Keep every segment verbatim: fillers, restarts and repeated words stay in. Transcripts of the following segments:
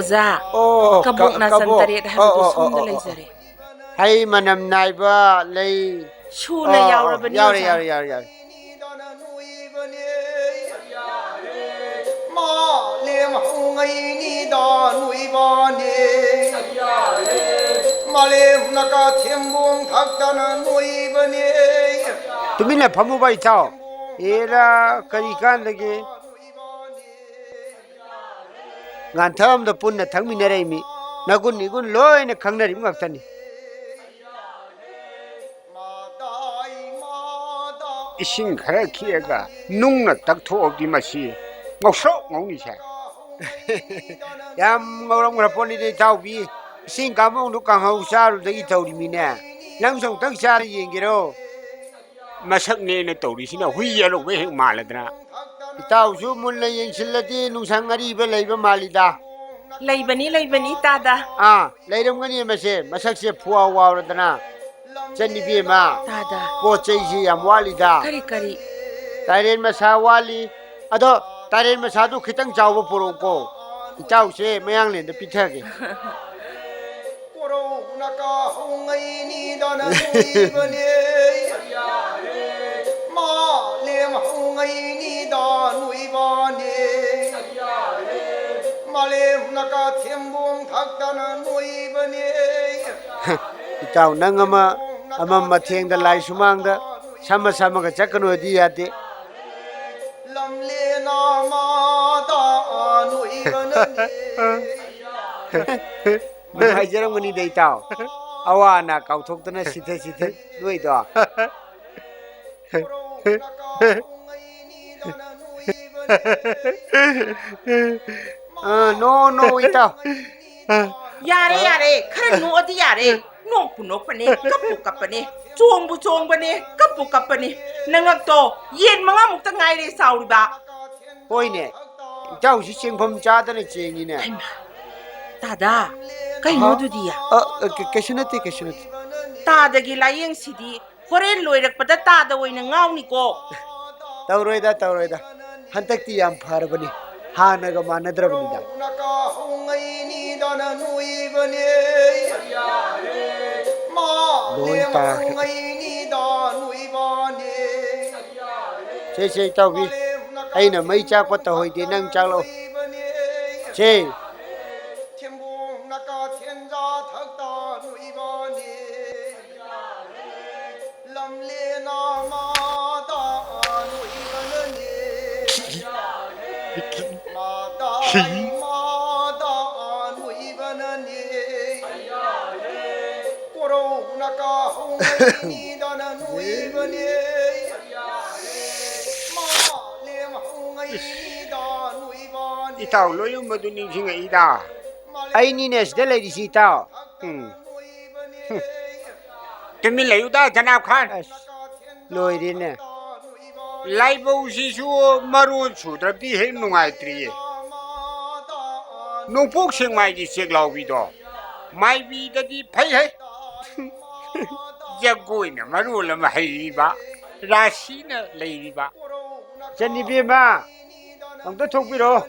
ꯑꯣꯖꯥ, ꯑꯣ, ꯀꯕꯣꯛ ꯀ-, ꯅꯥꯆꯟ ꯀꯕꯣꯛ꯫ ꯇꯔꯦꯠ ꯍꯥꯏꯕꯗꯨ ꯑꯣ, ꯑꯣ, ꯑꯣ, ꯁꯣꯝꯗ ꯑꯣ, ꯑꯣ꯫ ꯂꯩꯖꯔꯦ꯫ ꯍꯩ ꯃꯅꯝ ꯅꯥꯏꯕ ꯂꯩ꯫ ꯁꯨꯅ ꯑꯣ, ꯑꯣ, ꯌꯥꯎꯔꯕꯅꯤ, ꯌꯥꯎꯔꯦ, ꯑꯣꯖꯥ꯫ ꯌꯥꯎꯔꯦ, ꯌꯥꯎꯔꯦ, ꯌꯥꯎꯔꯦ꯫ ꯃꯥꯂꯦꯝ ꯍꯧꯉꯩꯅꯤꯗ ꯅꯣꯏꯕꯅꯦ꯫ ꯃꯥꯂꯦꯝ ꯅꯀꯥ ꯊꯦꯝꯕꯣꯡ ꯊꯛꯇꯅ ꯅꯣꯏꯕꯅꯦ꯫ ꯇꯨꯃꯤꯟꯅ ꯐꯝꯃꯨꯕ ꯏꯇꯥꯎ꯫ ꯑꯦꯔꯥ, ꯀꯔꯤ ꯀꯥꯟꯗꯒꯤ? ꯉꯥꯟꯊꯝꯗ ꯄꯨꯟꯅ ꯊꯛꯃꯤꯟꯅꯔꯛꯏꯃꯤ꯫ ꯅꯒꯨꯟ ꯏꯒꯨꯟ ꯂꯣꯏꯅ ꯈꯪꯅꯔꯤꯕ ꯉꯥꯛꯇꯅꯤ꯫ ꯏꯁꯤꯡ ꯈꯔ ꯈꯤꯛꯑꯒ ꯅꯨꯡꯅ ꯇꯛꯊꯣꯛꯑꯕꯗꯤ ꯃꯁꯤ ꯉꯧꯁ꯭ꯔꯣꯛ ꯉꯧꯅꯤꯁꯦ꯫ ꯌꯥꯝ ꯉꯧꯔꯝꯈ꯭ꯔ ꯄꯣꯠꯅꯤꯗ ꯏꯇꯥꯎꯕꯤ꯫ ꯏꯁꯤꯡ ꯀꯥꯡꯕꯨꯗꯨ ꯀꯥꯡꯍꯧ ꯆꯥꯔꯨꯗꯒꯤ ꯇꯧꯔꯤꯃꯤꯅꯦ꯫ ꯅꯪꯁꯨ ꯑꯃꯨꯛꯇꯪ ꯆꯥꯔ ꯌꯦꯡꯒꯦꯔꯣ? ꯃꯁꯛꯅꯦꯅ ꯇꯧꯔꯤꯁꯤꯅ ꯍꯨꯏ ꯑꯔꯧꯕ ꯍꯦꯛ ꯃꯥꯜꯂꯗꯅ꯫ ꯏꯇꯥꯎꯁꯨ ꯃꯨꯟꯅ ꯌꯦꯡꯁꯤꯜꯂꯗꯤ ꯅꯨꯡꯁꯪ ꯑꯔꯤꯕ ꯂꯩꯕ ꯃꯥꯜꯂꯤꯗ꯫ ꯂꯩꯕꯅꯤ, ꯂꯩꯕꯅꯤ, ꯇꯥꯗ꯫ ꯑꯥ, ꯂꯩꯔꯝꯒꯅꯤ ꯃꯁꯦ꯫ ꯃꯁꯛꯁꯦ ꯐꯨꯋꯥꯎ ꯋꯥꯎꯔꯗꯅ꯫ ꯆꯟ ꯏꯕꯦꯝꯃ, ꯇꯥꯗ꯫ ꯄꯣꯠ ꯆꯩꯁꯤ ꯌꯥꯝ ꯋꯥꯠꯂꯤꯗ꯫ ꯀꯔꯤ, ꯀꯔꯤ? ꯇꯥꯏꯔꯦꯟ ꯃꯁꯥ ꯋꯥꯠꯂꯤ꯫ ꯑꯗꯣ ꯇꯥꯏꯔꯦꯟ ꯃꯁꯥꯗꯨ ꯈꯤꯇꯪ ꯆꯥꯎꯕ ꯄꯨꯔꯛꯎꯀꯣ꯫ ꯏꯇꯥꯎꯁꯦ ꯃꯌꯥꯡꯂꯦꯟꯗ ꯄꯤꯊꯒꯦ꯫ ꯀꯣꯔꯧꯅ ꯀꯥꯍꯧꯉꯩ ꯅꯤꯗꯅ ꯅꯣꯏꯕꯅꯦ꯫ ꯃꯥꯂꯦꯝ ꯍꯧꯉꯩ ꯅꯤꯗ ꯅꯣꯏꯕꯅꯦ꯫ ꯃꯥꯂꯦꯝ ꯅꯀꯥ ꯊꯦꯝꯕꯣꯡ ꯊꯛꯇꯅ ꯅꯣꯏꯕꯅꯦ꯫ ꯏꯇꯥꯎ, ꯅꯪ ꯑꯃ, ꯑꯃ ꯃꯊꯦꯡꯗ ꯂꯥꯏ ꯁꯨꯃꯥꯡꯗ ꯁꯝꯃ ꯁꯝꯃꯒ ꯆꯠꯀꯅꯣꯗꯤ ꯌꯥꯗꯦ꯫ ꯂꯝꯂꯦꯟ ꯑꯃꯗ ꯅꯣꯏꯕꯅꯅꯦ꯫ ꯅꯨꯡꯉꯥꯏꯖꯔꯝꯒꯅꯤꯗ ꯏꯇꯥꯎ꯫ ꯑꯋꯥ ꯑꯅꯥ ꯀꯥꯎꯊꯣꯛꯇꯅ ꯁꯤꯊ ꯁꯤꯊ ꯅꯣꯏꯗꯣ꯫ ꯑ, ꯅꯣ, ꯅꯣ, ꯏꯇꯥꯎ꯫ ꯌꯥꯔꯦ, ꯌꯥꯔꯦ, ꯈꯔ ꯅꯣꯛꯑꯗꯤ ꯌꯥꯔꯦ꯫ ꯅꯣꯛꯄꯨ ꯅꯣꯛꯄꯅꯦ, ꯀꯞꯄꯨ ꯀꯞꯄꯅꯦ, ꯆꯣꯡꯕꯨ ꯆꯣꯡꯕꯅꯦ, ꯀꯞꯄꯨ ꯀꯞꯄꯅꯦ꯫ ꯅꯉꯛꯇꯣ ꯌꯦꯟ ꯃꯉꯥꯃꯨꯛꯇ ꯉꯥꯏꯔꯦ ꯆꯥꯎꯔꯤꯕ꯫ ꯍꯣꯏꯅꯦ, ꯏꯇꯥꯎꯁꯤ ꯆꯦꯡꯐꯝ ꯆꯥꯗꯅ ꯆꯦꯡꯉꯤꯅꯦ꯫ ꯍꯩꯃꯥ, ꯇꯥꯗ, ꯀꯩꯅꯣ ꯑꯍ꯫ ꯑꯗꯨꯗꯤ? ꯑ, ꯑ, ꯀ-, ꯀꯩꯁꯨ ꯅꯠꯇꯦ, ꯀꯩꯁꯨ ꯅꯠꯇꯦ꯫ ꯇꯥꯗꯒꯤ ꯂꯥꯏꯌꯦꯡꯁꯤꯗꯤ ꯍꯣꯔꯦꯟ ꯂꯣꯏꯔꯛꯄꯗ ꯇꯥꯗ ꯑꯣꯏꯅ ꯉꯥꯎꯅꯤꯀꯣ꯫ ꯇꯧꯔꯣꯏꯗ, ꯇꯧꯔꯣꯏꯗ꯫ ꯍꯟꯗꯛꯇꯤ ꯌꯥꯝ ꯐꯔꯕꯅꯤ꯫ ꯍꯥꯟꯅꯒ ꯃꯥꯟꯅꯗ꯭ꯔꯕꯅꯤꯗ꯫ ꯅꯣꯏꯕꯅꯦ꯫ ꯃꯥꯂꯦꯝ ꯂꯣꯏ ꯇꯥꯈ꯭ꯔꯦ꯫ ꯍꯧꯉꯩꯅꯤꯗ ꯅꯣꯏꯕꯅꯦ꯫ ꯁꯦ, ꯁꯦ, ꯏꯇꯥꯎꯕꯤ꯫ ꯑꯩꯅ ꯃꯩ ꯆꯥꯛꯄ ꯇꯧꯍꯩꯗꯦ, ꯅꯪ ꯆꯥꯛꯂꯛꯑꯣ꯫ ꯁꯦ꯫ ꯊꯦꯝꯕꯣꯡ ꯅꯀꯥ ꯊꯦꯟꯖꯥ ꯊꯛꯇ ꯅꯣꯏꯕꯅꯦ꯫ ꯂꯝꯂꯦꯟ ꯑꯃꯗ ꯅꯣꯏꯕꯅꯅꯦ꯫ ꯃꯥꯗ ꯃꯥꯗ ꯅꯣꯏꯕꯅꯅꯦ꯫ ꯀꯣꯔꯧꯅ ꯀꯥꯍꯧꯉꯩꯅꯤꯗꯅ ꯅꯣꯏꯕꯅꯦ꯫ ꯃꯥꯂꯦꯝ ꯍꯧꯉꯩꯅꯤꯗ ꯅꯣꯏꯕꯅꯦ꯫ ꯏꯇꯥꯎ ꯂꯣꯏꯌꯨꯝ ꯃꯗꯨ ꯅꯤꯡꯁꯤꯡꯉꯛꯏꯗ꯫ ꯑꯩꯅꯤꯅꯦ ꯁꯤꯗ ꯂꯩꯔꯤꯁꯤ, ꯏꯇꯥꯎ꯫ ꯎꯝ꯫ ꯍꯨꯝ꯫ ꯇꯨꯃꯤꯟ ꯂꯩꯌꯨꯗ, ꯖꯅꯥꯕ ꯈꯥꯟ꯫ ꯑꯁ, ꯂꯣꯏꯔꯦꯅꯦ꯫ ꯂꯥꯏꯕꯧꯁꯤꯁꯨ ꯃꯔꯣꯟ ꯁꯨꯗ꯭ꯔꯗꯤ ꯍꯦꯛ ꯅꯨꯡꯉꯥꯏꯇ꯭ꯔꯤꯌꯦ꯫ ꯅꯣꯡꯄꯣꯛ ꯁꯦꯛꯃꯥꯏꯒꯤ ꯆꯦꯛꯂꯥꯎꯕꯤꯗꯣ ꯃꯥꯏꯕꯤꯗꯗꯤ ꯐꯩ ꯍꯩ꯫ ꯖꯒꯣꯏꯅ ꯃꯔꯣꯜ ꯑꯃ ꯍꯩꯔꯤꯕ, ꯔꯥꯁꯤꯅ ꯂꯩꯔꯤꯕ꯫ ꯏꯆꯟꯅꯨꯄꯤ ꯑꯃ, ꯑꯃꯨꯛꯇ ꯊꯣꯛꯄꯤꯔꯛꯑꯣ꯫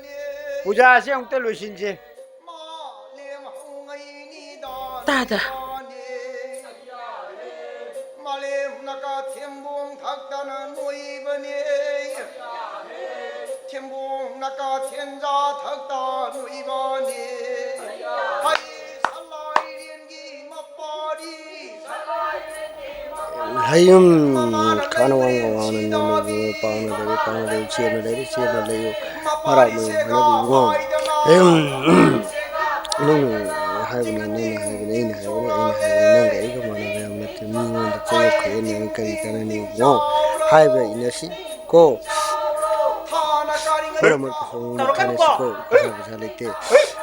ꯄꯨꯖꯥꯁꯦ ꯑꯃꯨꯛꯇ ꯂꯣꯏꯁꯤꯟꯁꯦ꯫ ꯇꯥꯗ꯫ ꯃꯥꯂꯦꯝ ꯅꯀꯥ ꯊꯦꯝꯕꯣꯡ ꯊꯛꯇꯅ ꯅꯣꯏꯕꯅꯦ꯫ ꯊꯦꯝꯕꯣꯡ ꯅꯀꯥ ꯊꯦꯟꯖꯥ ꯊꯛꯇ ꯅꯣꯏꯕꯅꯦ꯫ ꯍꯩ ꯁꯂꯥꯏꯔꯦꯟꯒꯤ ꯃꯄꯥꯔꯤ꯫ ꯍꯌꯨꯝ ꯈꯥꯅ ꯋꯥꯡ ꯋꯥꯡꯅ ꯅꯦꯝꯅ ꯂꯩꯕ, ꯄꯥꯡꯅ ꯂꯩꯕ, ꯄꯥꯡꯅ ꯂꯩꯕ, ꯆꯦꯝꯅ ꯂꯩꯕ, ꯆꯦꯝꯅ ꯂꯩꯌꯨ꯫ ꯃꯔꯥꯛ ꯃꯌꯨꯝ ꯍꯥꯏꯅꯕ ꯏꯕꯨꯡꯉꯣ꯫ ꯍꯌꯨꯝ ꯅꯪꯅ ꯍꯥꯏꯕꯅꯤ, ꯅꯪꯅ ꯍꯥꯏꯕꯅꯤ, ꯑꯩꯅ ꯍꯥꯏꯕꯅꯤ, ꯑꯩꯅ ꯍꯥꯏꯕꯅꯤ, ꯅꯪꯒ ꯑꯩꯒ ꯃꯥꯟꯅꯕ ꯌꯥꯝ ꯅꯠꯇꯦ꯫ ꯃꯤꯉꯣꯟꯗ ꯆꯌꯦꯠ ꯈꯣꯏꯌꯦꯠꯅꯕ ꯀꯔꯤ ꯀꯥꯟꯅꯅꯤ ꯏꯕꯨꯡꯉꯣ? ꯍꯥꯏꯕ ꯏꯟꯅꯁꯤ ꯀꯣ꯫ ꯃꯔꯛ ꯃꯔꯛꯇ ꯍꯣꯡ ꯇꯧꯔꯛꯀꯅꯨꯀꯣ꯫ ꯈꯥꯏꯅꯁꯤ ꯀꯣ꯫ ꯄꯩꯁꯥ ꯄꯩꯁꯥ ꯂꯩꯇꯦ꯫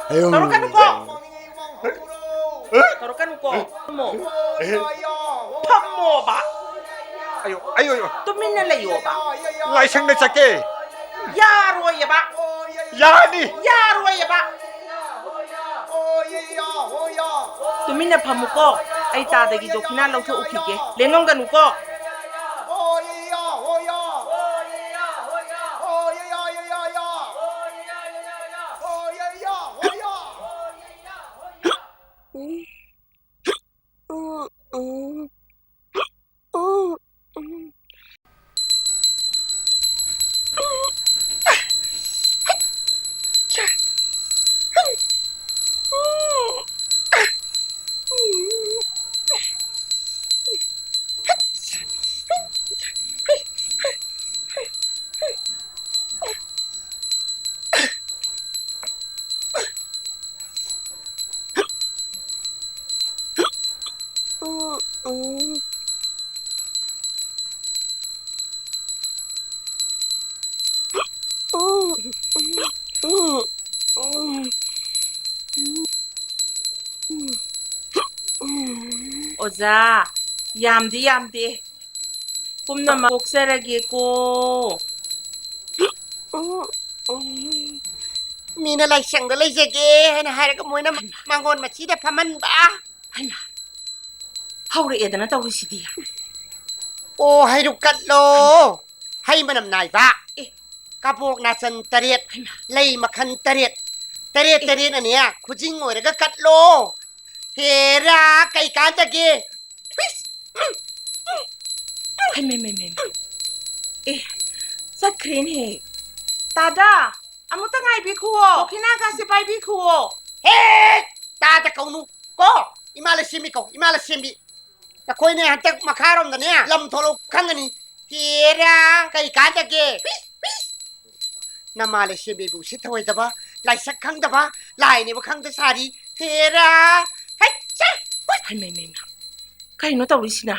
ꯍꯌꯨꯝ ꯇꯧꯔꯛꯀꯅꯨꯀꯣ꯫ ꯇꯧꯔꯛꯀꯅꯨꯀꯣ꯫ ꯐꯝꯃꯣ꯫ ꯐꯝꯃꯣꯕ꯫ ꯑꯌꯣ, ꯑꯌꯣ, ꯑꯌꯣ꯫ ꯇꯨꯃꯤꯟꯅ ꯂꯩꯌꯣꯕ꯫ ꯂꯥꯏꯁꯪꯗ ꯆꯠꯀꯦ꯫ ꯌꯥꯔꯣꯏꯌꯦꯕ꯫ ꯌꯥꯅꯤ꯫ ꯌꯥꯔꯣꯏꯌꯦꯕ꯫ ꯇꯨꯃꯤꯟꯅ ꯐꯝꯃꯨꯀꯣ꯫ ꯑꯩ ꯇꯥꯗꯒꯤ ꯗꯣꯈꯤꯅꯥ ꯂꯧꯊꯣꯛꯎꯈꯤꯒꯦ꯫ ꯂꯦꯡꯉꯝꯒꯅꯨꯀꯣ꯫ ꯑꯣꯖꯥ, ꯌꯥꯝꯗꯤ ꯌꯥꯝꯗꯦ꯫ ꯄꯨꯝꯅꯃꯛ ꯀꯣꯛꯆꯔꯒꯦꯀꯣ꯫ ꯎꯝ, ꯎꯝ꯫ ꯃꯤꯅ ꯂꯥꯏꯁꯪꯗ ꯂꯩꯖꯒꯦ ꯍꯥꯏꯅ ꯍꯥꯏꯔꯒ ꯃꯣꯏꯅ ꯍꯩꯃꯥ꯫ ꯃꯥꯡꯒꯣꯟ ꯃꯆꯤꯗ ꯐꯝꯍꯟꯕ꯫ ꯍꯩꯃꯥ꯫ ꯍꯧꯔꯛꯑꯦꯗꯅ ꯇꯧꯔꯤꯁꯤꯗꯤ꯫ ꯑꯣ, ꯍꯩꯔꯨꯛ ꯀꯠꯂꯣ꯫ ꯍꯩꯃꯥ꯫ ꯍꯩ ꯃꯅꯝ ꯅꯥꯏꯕ꯫ ꯑꯦ꯫ ꯀꯕꯣꯛ ꯅꯥꯆꯟ ꯇꯔꯦꯠ꯫ ꯍꯩꯃꯥ꯫ ꯂꯩ ꯃꯈꯜ ꯇꯔꯦꯠ꯫ ꯇꯔꯦꯠ ꯑꯦ꯫ ꯇꯔꯦꯠꯅꯅꯦ ꯈꯨꯖꯤꯡ ꯑꯣꯏꯔꯒ ꯀꯠꯂꯣ꯫ ꯍꯦꯔꯥ, ꯀꯩ ꯀꯥꯟꯗꯒꯦ? ꯍꯨꯏꯁ! ꯍꯩ, ꯃꯩ, ꯃꯩ, ꯃꯩ, ꯃꯩ꯫ ꯑꯦ, ꯆꯠꯈ꯭ꯔꯦꯅꯦꯍꯦ꯫ ꯇꯥꯗ, ꯑꯃꯨꯛꯇ ꯉꯥꯏꯕꯤꯈꯨꯋꯣ꯫ ꯗꯣꯈꯤꯅꯥꯒꯁꯦ ꯄꯥꯏꯕꯤꯈꯨꯋꯣ꯫ ꯍꯦ! ꯇꯥꯗ ꯀꯧꯅꯨ ꯀꯣ꯫ ꯏꯃꯥ ꯂꯩꯁꯦꯝꯕꯤ ꯀꯧ, ꯏꯃꯥ ꯂꯩꯁꯦꯝꯕꯤ꯫ ꯅꯈꯣꯏꯅꯦ ꯍꯟꯇꯛ ꯃꯈꯥꯔꯣꯝꯗꯅꯦ ꯂꯝ ꯊꯣꯛꯂꯛꯎ ꯈꯪꯒꯅꯤ꯫ ꯍꯦꯔꯥ, ꯀꯩ ꯀꯥꯟꯗꯒꯦ? Piece, piece. ꯅꯃꯥ ꯂꯩꯁꯦꯝꯕꯤꯕꯨ ꯎꯁꯤꯠ ꯊꯑꯣꯏꯗꯕ, ꯂꯥꯏꯁꯛ ꯈꯪꯗꯕ, ꯂꯥꯏꯅꯦꯕ ꯈꯪꯗ ꯁꯥꯔꯤ꯫ ꯍꯦꯔꯥ! ꯍꯩ, ꯆꯥ! ꯍꯨꯠ! ꯍꯩ, ꯃꯩ, ꯃꯩ, ꯃꯩ꯫ ꯀꯩꯅꯣ ꯇꯧꯔꯤꯁꯤꯅ?